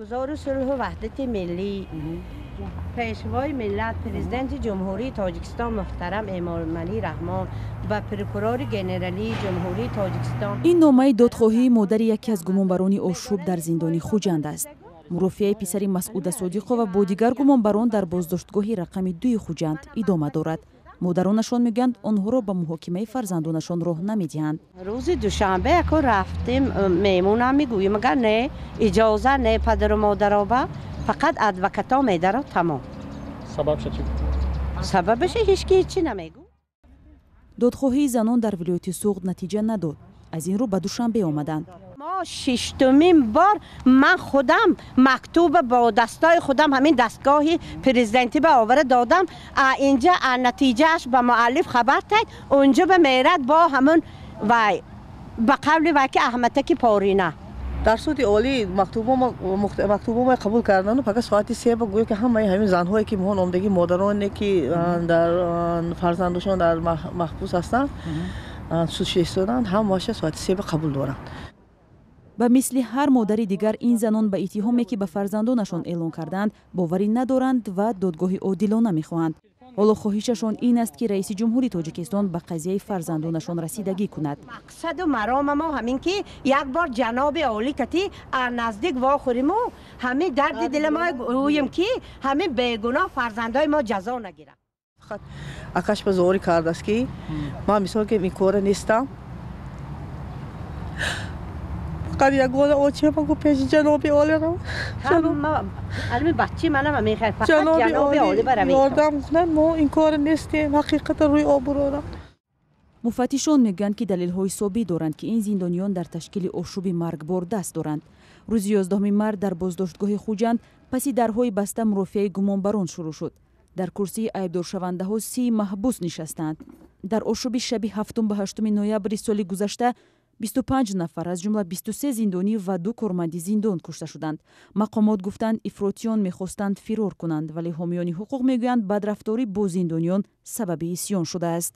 Гузору сулҳу ваҳдати миллӣ, Пешвои миллат, Президенти Ҷумҳурии Тоҷикистон муҳтарам Эмомалӣ Раҳмон ва Прокурори Генералии Ҷумҳурии Тоҷикистон. Ин номаи додхоҳии модари яке аз гумонбарони ошӯб дар зиндони Хуҷанд аст. Мурофиаи писари Масъуда Содиқова бо дигар гумонбарон дар боздоштгоҳи рақами дуи Хуҷанд идома дорад. Модаронашон мегӯянд, онҳоро ба муҳокимаи фарзандонашон роҳ намедиҳанд. Рӯзи душанбе яко рафтем, меҳмонам мегӯем, агар не, иҷоза не, падару модароба, фақат адвокато медаро, тамом. Сабабша чӣ? Сабабаша ҳеч ки ҳечи намегӯ. Додхоҳии занон дар вилояти Суғд натиҷа надод. Аз ин рӯ ба Душанбе омаданд. Мо шиштумин бор ман худам мактуба бо дастои худам ҳамин дастгоҳи президентӣ ба овара додам. А инҷа а натиҷааш ба муаллиф хабар тад, унҷа ба мерад бо ҳамун вай ба қавли вай ки Аҳмадаки порина. Дар суди олӣ мактубома қабул кардану фақат соати се ба гӯё ки ҳамаи ҳамин занҳое ки меҳон омдагӣ, модароне ки дар фарзандошон дар маҳбус ҳастанд, суд шистоданд, ҳамаша соати се ба қабул доранд. Ба мисли ҳар модари дигар, ин занон ба иттиҳоме, ки ба фарзандонашон эълон кардаанд, боварӣ надоранд ва додгоҳи одилона мехоҳанд. Ҳоло хоҳишашон ин аст, ки раиси ҷумҳури Тоҷикистон ба қазияи фарзандонашон расидагӣ кунад. Мақсаду марома мо ҳамин ки як бор ҷаноби олӣ кати наздик вохӯриму ҳамин дарди дили мо гӯем, ки ҳамин бегуноҳ фарзандои мо ҷазо нагирад. Фақат акаш ба зорӣ кардааст, ки ман мисол ки ин кора нестам, фақат ягона очима гу пеши ҷаноби олиро. Алми баччи манам мехоҳад фақат ҷаноби олӣ баравед. Ёрдам кунад, мо ин кора нестем, ҳақиқата рӯи об бурорам. Муфаттишон мегӯянд, ки далелҳои собит доранд, ки ин зиндониён дар ташкили ошӯби маргбор даст доранд. Рӯзи 11 март дар боздоштгоҳи Хуҷанд паси дарҳои баста мурофиаи гумонбарон шурӯъ шуд. Дар курсии айбдоршавандаҳо 30 маҳбус нишастаанд. Дар ошӯби шаби ҳафтум ба ҳаштуми ноябри соли гузашта 25 нафар, аз ҷумла 23 зиндонӣ ва ду корманди зиндон, кушта шуданд. Мақомот гуфтанд, ифротиён мехостанд фирор кунанд, вале ҳомиёни ҳуқуқ мегӯянд, бадрафторӣ бо зиндониён сабаби исьён шудааст.